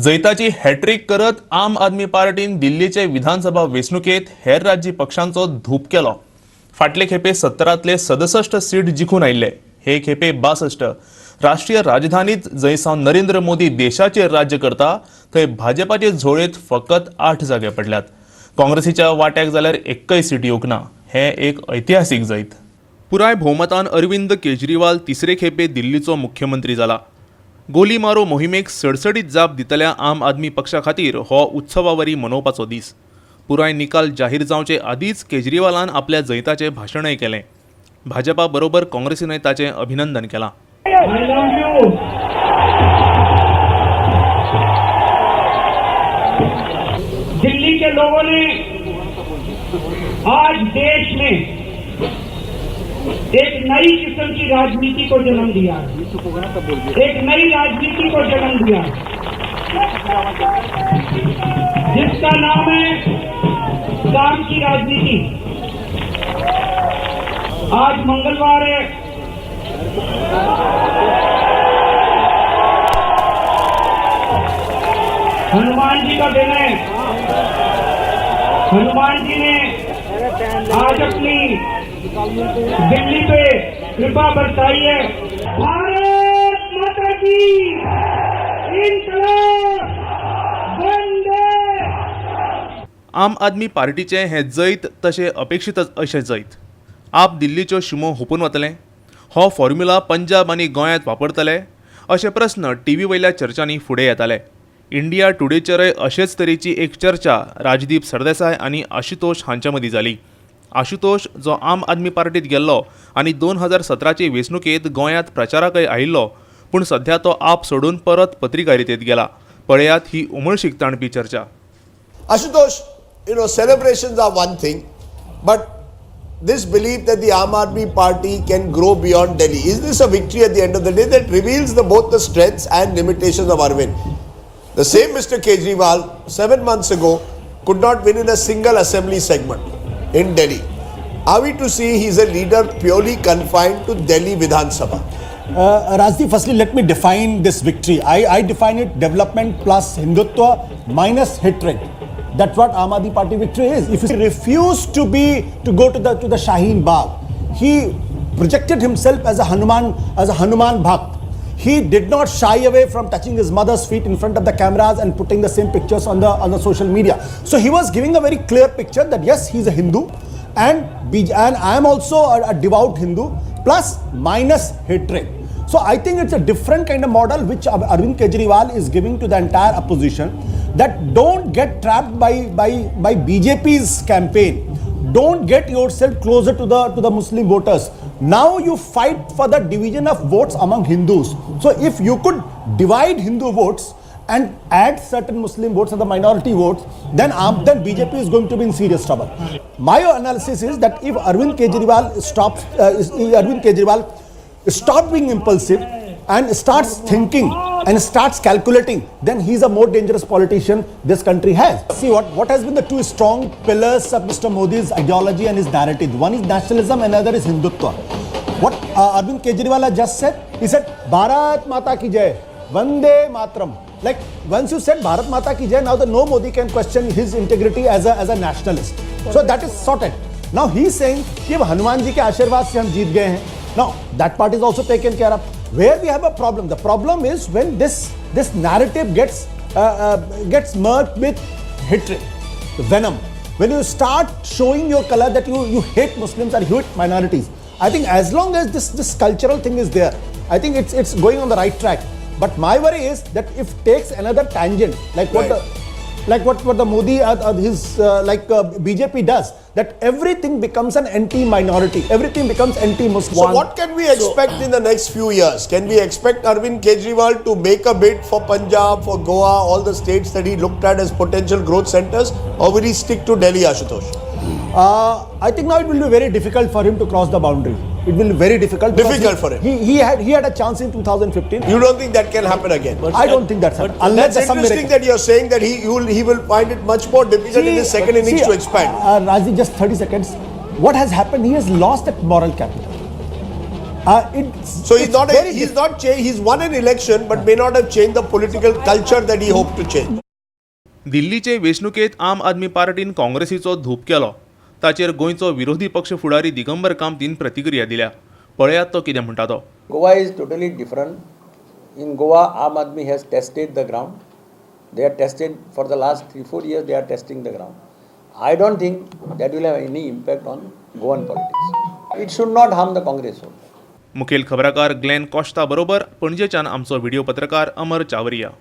जैताची hat-trick करत आम आदमी पार्टीन दिल्लीचे विधानसभा वेंचणुकेत हेर राज्य पक्षांचो धूप केलो. फाटले खेपे 70तले 67 सीट जिखून आयिल्ले, हे खेपे 62. राष्ट्रीय राजधानीत जंय सावन नरेंद्र मोदी देशाचेर राज्य करता थंय भाजपाचे झोळेत फकत 8 जागे पडल्यात. काँग्रेसीच्या वाट्याक जाल्यार एकय सीट येवंक ना. हें एक ऐतिहासीक जैत. पुराय भोवमतान अरविंद केजरीवाल तिसरे खेपे दिल्लीचो मुख्यमंत्री जाला. गोली मारो मोहिमेक सडसडीत जाप दितल्या आम आदमी पक्षा खातीर हो उत्सवावरी मनोवपाचो दीस. पुराय निकाल जाहीर जावचे आदींच केजरीवालान आपल्या जैताचें भाशणय केलें. भाजपा बरोबर काँग्रेसीनय ताचें अभिनंदन केलां. I love you. Delhi K लोगों ने आज देश में एक नई किस्म की राजनीति को जन्म दिया है, एक नई राजनीति को जन्म दिया है, जिसका नाम है काम की राजनीति. आज मंगलवार है. हनुमान जी का दिन है. हनुमान जी ने आज अपनी दिल्ली पे कृपा बरसाई है. भारत माता की, इनकलाब वंदे. आम आदमी पार्टीचें हें जैत तशें अपेक्षीतच अशें जैत. आप दिल्लीच्यो शिमो हुपून वतलें? हो फॉर्म्युला पंजाब आनी गोंयांत वापरतले? अशे प्रस्न टीव्ही वयल्या चर्चांनी फुडें येताले. इंडिया टुडेचेरय अशेच तरेची एक चर्चा राजदीप सरदेसाय आनी आशुतोष हांच्या मदीं जाली. आशुतोष जो आम आदमी पार्टीत गेल्लो आनी 2017चे वेंचणुकेंत गोंयांत प्रचाराकय आयिल्लो, पूण सध्या तो आप सोडून परत पत्रकारितेत गेला. पळयात ही उमळशीक ताणपी चर्चा. Ashutosh, celebrations are one thing, but this belief that the Aam Aadmi Party can grow beyond Delhi, is this a victory at the end of the day that reveals both the strengths and limitations of Arvind? The same Mr. Kejriwal, 7 months ago, could not win in a single assembly segment in Delhi. Are we to see he's a leader purely confined to Delhi Vidhan Sabha? Rajdeep, firstly, let me define this victory. I define it development plus Hindutva minus hatred. That's what Aam Aadmi Party victory is. If he refused to go to the Shaheen Bagh, he projected himself as a Hanuman Bhakt. He did not shy away from touching his mother's feet in front of the cameras and putting the same pictures on the social media. So he was giving a very clear picture that yes, he's a Hindu, and I am also a devout Hindu, plus minus hatred. So I think it's a different kind of model which Arvind Kejriwal is giving to the entire opposition, that don't get trapped by BJP's campaign. Don't get yourself closer to the Muslim voters. Now you fight for the division of votes among Hindus. So if you could divide Hindu votes and add certain Muslim votes and the minority votes, then BJP is going to be in serious trouble. My analysis is that if Arvind Kejriwal stops, Arvind Kejriwal stop being impulsive and starts thinking and starts calculating, then he's a more dangerous politician this country has. See what has been the two strong pillars of Mr. Modi's ideology and his narrative. One is nationalism, another is Hindutva. What Arvind Kejriwal has just said, he said, "Bharat Mata ki Jai, Vande Mataram." Like, once you said "Bharat Mata ki Jai," now the no Modi can question his integrity as a nationalist. So that is sorted. Now he is saying कि अब Hanuman ji K आशीर्वाद से हम जीत गए हैं. Now that part is also taken care of. Where we have a problem, the problem is when this narrative gets merged with hatred, venom. When you start showing your color that you hate Muslims or hate minorities, I think as long as this cultural thing is there, I think it's going on the right track. But my worry is that if takes another tangent, like what the like what the Modi his like BJP does, that everything becomes an anti-minority, everything becomes anti-Muslim. So what can we expect in the next few years? Can we expect Arvind Kejriwal to make a bid for Punjab, for Goa, all the states that he looked at as potential growth centers, or will he stick to Delhi, Ashutosh? I think now it will be very difficult for him to cross the boundary. It will be very difficult. Because Difficult for him. He had a chance in 2015. You don't think that can happen again? I don't think that's happened. Unless That's there's some interesting miracle. That you're saying that he will find it much more difficult in his second innings See, to expand. Rajdeep, just 30 seconds. What has happened? He has lost that moral capital. So he's It's not a, very he's not he's won an election but may not have changed the political culture that he hoped to change. दिल्लीचे वेंचणुकेंत आम आदमी पार्टीन काँग्रेसीचो धूप केलो. ताचेर गोंयचो विरोधी पक्ष फुडारी दिगंबर कामतीन प्रतिक्रिया दिल्या. पळयात तो कितें म्हणटा तो. Goa is totally different. In Goa, Aam Aadmi has tested the ground. They are tested for the last 3-4 years. They are testing the ground. I don't think that will have any impact on Goan politics. It should not harm the Congress also. मुखेल खबराकार Glenn Costa बरोबर पणजेच्यान आमचो video पत्रकार अमर चावरिया.